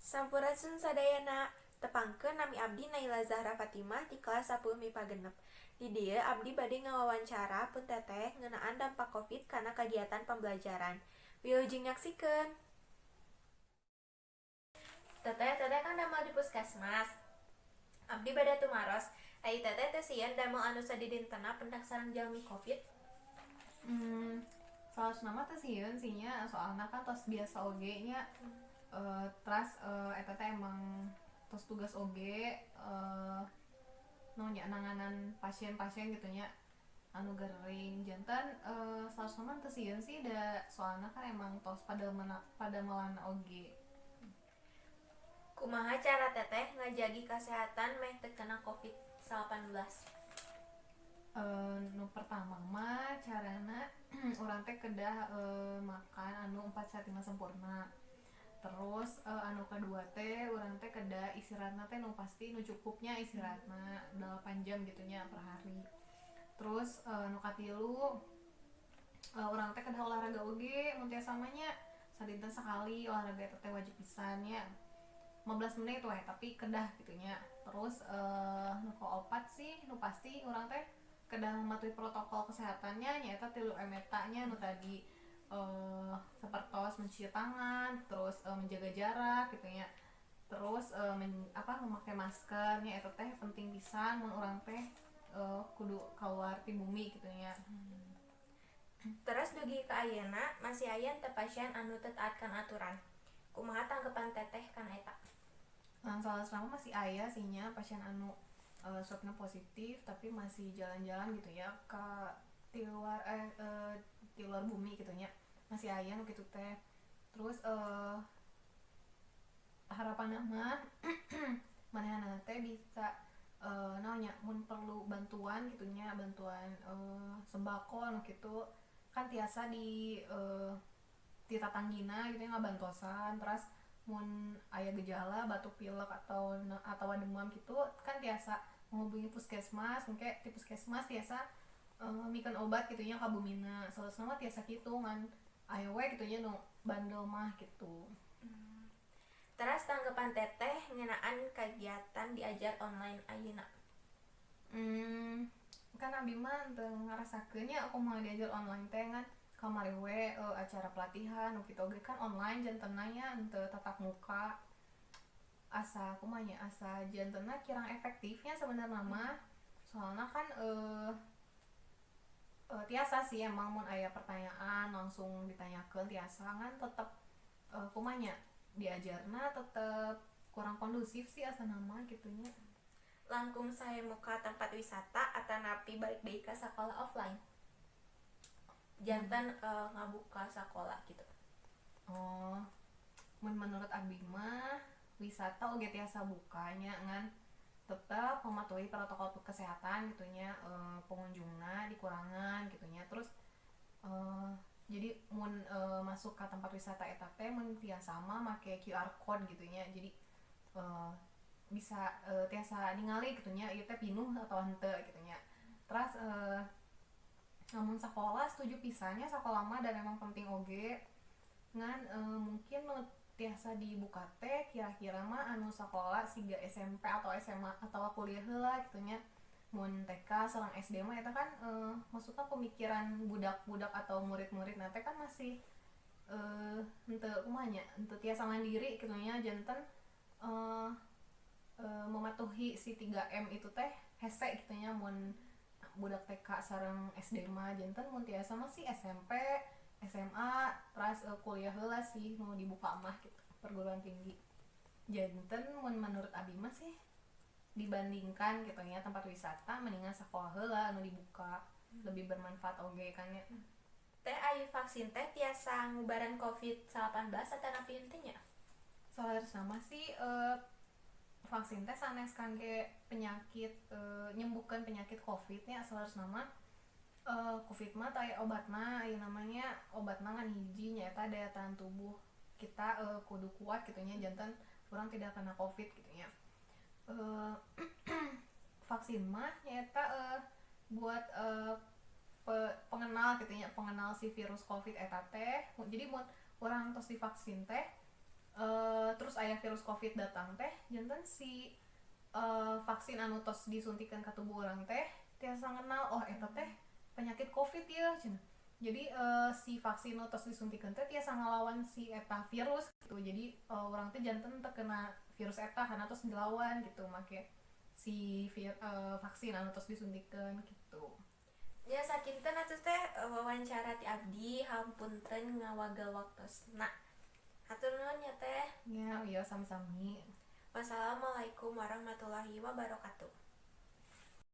Sampurasun sadayana. Tepangkeun, nami abdi Naila Zahra Fatimah ti kelas 10 MIPA 6. Di dieu abdi bade ngawawancara pun teteh ngeunaan dampak Covid kana kagiatan pembelajaran. Wilujeng nyaksikeun. Teteh, teteh kan damel di puskesmas. Abdi bade tumaros, ai teteh teu sieun damel anu sadidintena pendak sareng jalmi Covid? Saleresna mah teu sieun sih nya, soalna kan tos biasa oge nya. Teras eta teh emang tos tugas oge, naon nya, nanganan pasien-pasien gitu nya anu gering. Janten saleresna mah teu sieun sih, da soalna kan emang tos padamelan oge. Kumaha cara teteh ngajagi kasehatan meh teu kena Covid-19? Nu pertama mah carana urang teh kedah makan anu 4 sehat 5 sempurna. Terus anu kadua teh urang teh kedah istirahatna teh nu pasti, nu cukupnya, istirahatna 8 jam gitu nya per hari. Terus nu katilu, urang teh kedah olahraga oge mun tiasa mah nya, sadinten sakali olahraga eta teh wajib pisan nya, 15 menit weh, tapi kedah gitu nya. Terus nu kaopat sih nu pasti urang teh kedah mematuhi protokol kesehatannya, nyaeta 3M eta nya, nu tadi sapertos mencuci tangan, terus menjaga jarak gitu nya, terus apa, memakai masker nya. Eta teh penting pisan mun urang teh kudu keluar ti bumi gitu nya. Terus dugi ka ayeuna masih aya teu pasien anu teu taat kana aturan? Kumaha tanggepan teteh kana eta? Saleresna mah masih aya sih nya pasien anu swabna positif tapi masih jalan-jalan gitu ya ke ti luar bumi gitu nya, masih aya nu kitu teh. Terus harapanna mah manehna teh bisa, naon nya, mun perlu bantuan gitu nya, bantuan sembako anu kitu kan tiasa di ti tatanggina gitu nya ngabantosan. Terus mun aya gejala batuk pilek atau demam gitu kan tiasa menghubungi puskesmas, engke ti puskesmas tiasa mikeun obat gitu nya ka bumina. Saleresna mah tiasa kitu, ngan aya we kitu nya nu bandel mah gitu. Teras tanggapan teteh ngeunaan kegiatan diajar online ayeuna? Kan abi mah teu ngarasakeun nya kumaha diajar online teh, ngan kamari we acara pelatihan nu kitu oge kan online jantenna nya, henteu tatap muka. Asa kumaha nya, asa jantenna kirang efektifnya sebenarna mah, soalna kan tiasa sih emang mun aya pertanyaan langsung ditanyakeun tiasa, ngan tetep kumaha nya, diajarna tetep kurang kondusif sih asana mah kitu nya. Langkung sae muka tempat wisata atanapi balik deui ka sakola offline, janten ngabuka sakola gitu? Oh, mun menurut abi mah wisata oge tiasa buka nya, ngan tetep mematuhi protokol kesehatan gitu nya, pengunjungna dikurangan gitu nya. Terus jadi mun masuk ke tempat wisata eta teh mun tiasa mah make QR code gitu nya, jadi bisa tiasa ningali gitu nya ieu teh pinuh atau henteu gitu nya. Terus lamun sakola setuju pisan nya sakola mah, dan emang penting oge, ngan mungkin nu tiasa dibuka teh kira-kira mah anu sakola siga SMP atau SMA atau kuliah heula gitu nya. Mun TK sareng SD mah eta kan maksudna pemikiran budak-budak atau murid-murid teh kan masih henteu, kumaha nya, henteu tiasa mandiri kitu nya, janten mematuhi si 3M itu teh hese gitu nya mun budak TK sareng SD mah. Janten mun tiasa mah sih SMP, SMA, terus kuliah heula sih nu dibuka mah gitu, perguruan tinggi. Janten mun menurut abi mah sih dibandingkan gitu nya tempat wisata, mendingan sekolah heula anu dibuka, lebih bermanfaat oge kan ya. Teh, ai vaksin teh tiasa ngubaran Covid-19 atanapi henteu nya? Saleresna mah sih vaksin teh sanes kangge penyakit, nyembuhkeun penyakit Covid nya. Saleresna mah Covid mah teu aya obatna ayeuna mah nya. Obatna ngan hiji, nyaeta daya tahan tubuh kita kudu kuat gitu nya, janten urang tidak kena Covid gitu nya. Vaksin mah nyaeta buat pengenal gitu nya, pengenal si virus Covid eta teh. Jadi mun urang tos divaksin teh Terus aya virus COVID datang teh, janten si vaksin anu tos disuntikan ke tubuh urang teh tiasa ngenal, "Oh, eta teh penyakit COVID ya," cenah. Jadi si vaksin nu tos disuntikan teh tiasa ngelawan si eta virus gitu. Jadi urang teh janten terkena virus eta karena tos dilawan gitu make si vaksin anu tos disuntikan gitu. Ya, sakinten atuh teh wawancara ti abdi, hapunten ngawagel waktosna. Hatur nuhun ya, Teh. Ya, iya, sami-sami. Wassalamualaikum warahmatullahi wabarakatuh.